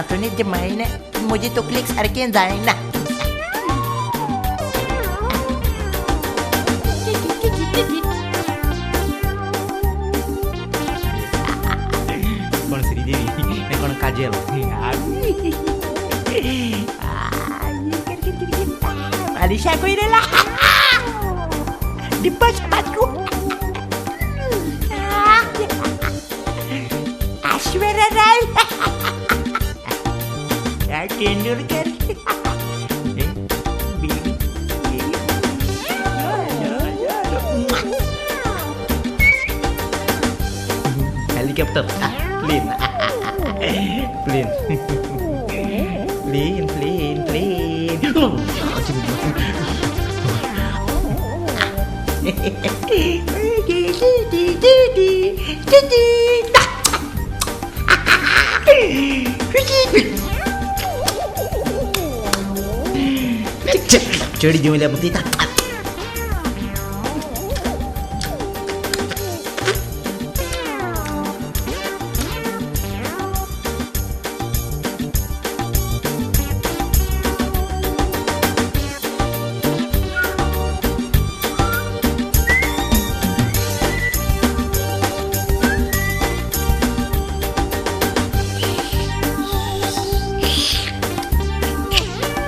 नाचूनी जमायना, म्हजे तकलेक सारकें जायना. कोण श्रीदेवी, कोण काजल. अलिशा कोयरेला डिब्बा शबाजू Aishwarya Rai Tendulkar. Helicopter, plane, plane, plane, plane, plane. चेडी जेवल्या बघ.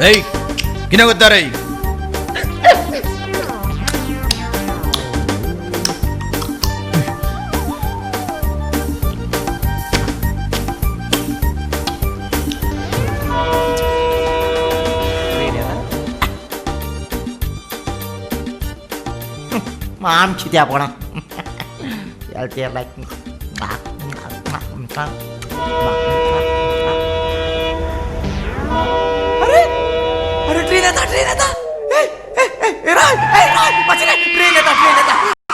এই কিনা করতে রে? आमची त्या कोणा. अरे अरे, ट्रेन येता, ट्रेन येता. राव, ट्रेन येता, ट्रेन येता.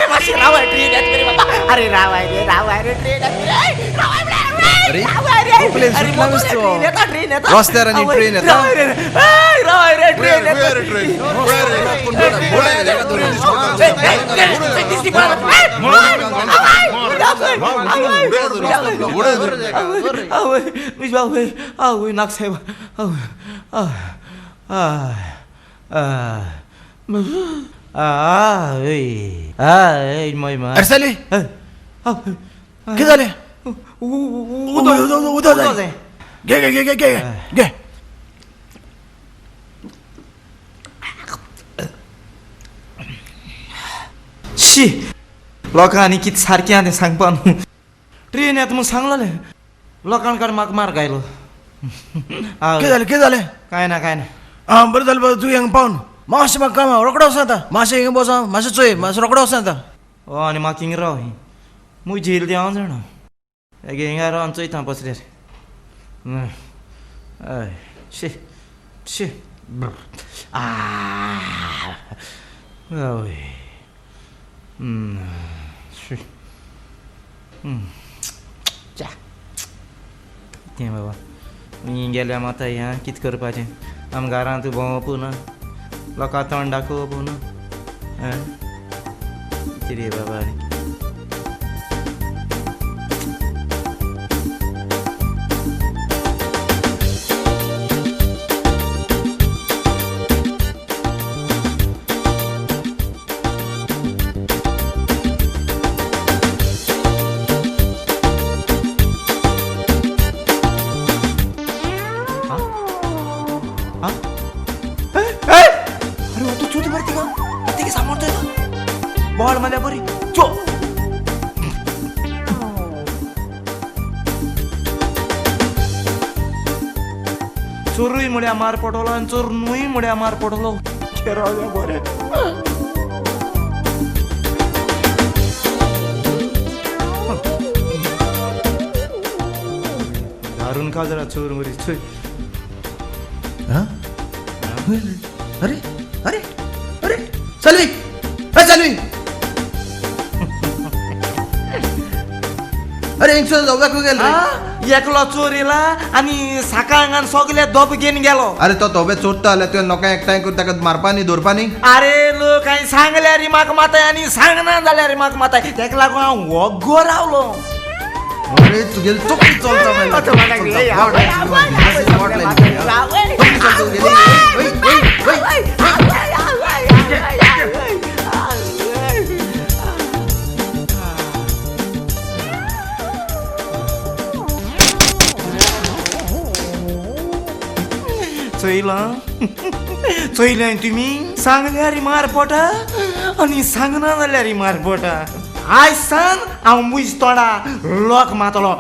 मातशें राव, ट्रेन येता रे बाबा. अरे राव रे, राव रे, ट्रेन येता. राव. अरे, प्लेन सुटला नुसतो. ट्रेन येता, ट्रेन येता. रस्त्यार आनी ट्रेन येता. राव रे, राव रे, ट्रेन येता. आवय नाक साहेब. अरे साली, कितें जालें? उदक, उदक जाय. घे घे घे घे घे घे. शी, लोकांनी कितें सारकें आहा तें सांगपा न्हू. ट्रेन येता म्हूण सांगलेलें लोकांक, म्हाका मार घायलो. कितें जालें, कितें जालें? कांय ना, कांय ना. आं, बरें जालें, बरें तूं हिंगा पावन. मातशें म्हाका काम आहा, रोकडो वचों आतां. मातशें हिंगा बस, मातशें चोय, मातशें रोकडो वचों आतां. ओ, आनी म्हाका हिंगा राव. ही म्हजी येयली ती हांव जाणा. हेगे हिंगा रावन चोयता पसऱ्यार. हय, शी शी. आ, हय. शी. च्या, तें बाबा, हिंग गेल्या माता. हें कितें करपाचें? आम घरांत भोंवप ना, लोकां तोंड दाखोवप ना. आं, कितें बाबा आनी? आं? अरे, तू चोत बरं तिका, तिका सांबाळतो. बॉल मला बरी चो. चोरूय म्हळ्यार मार पडलो आनी चोर न्हूय म्हळ्यार मार पडलो. बरें, दारून काजरा चोर मरी चोय. हां, अरे अरे अरे, सालवी, ए सालवी, अरे हिंगसर धोब्याक खंय गेलो रे? एकलो चोर येयला आनी साकांगान सगळे दोब घेवन गेलो. अरे, तो धोबे चोरता जाल्यार तुवें लोकांक एकठांय करून ताका मारपा न्ही, धरपा न्ही? अरे, लोक हांवें सांगल्यार म्हाका माताय आनी सांगना जाल्यार म्हाका माताय. तेका लागून हांव वोगो रावलो. अरे तुगेली तकली चलता चोयलां चोयलें तुमी सांगल्यार मार पोटा आनी सांगना जाल्यार मार पोटा. आयज सांग हांव मुज तोंडा लोक मातलो.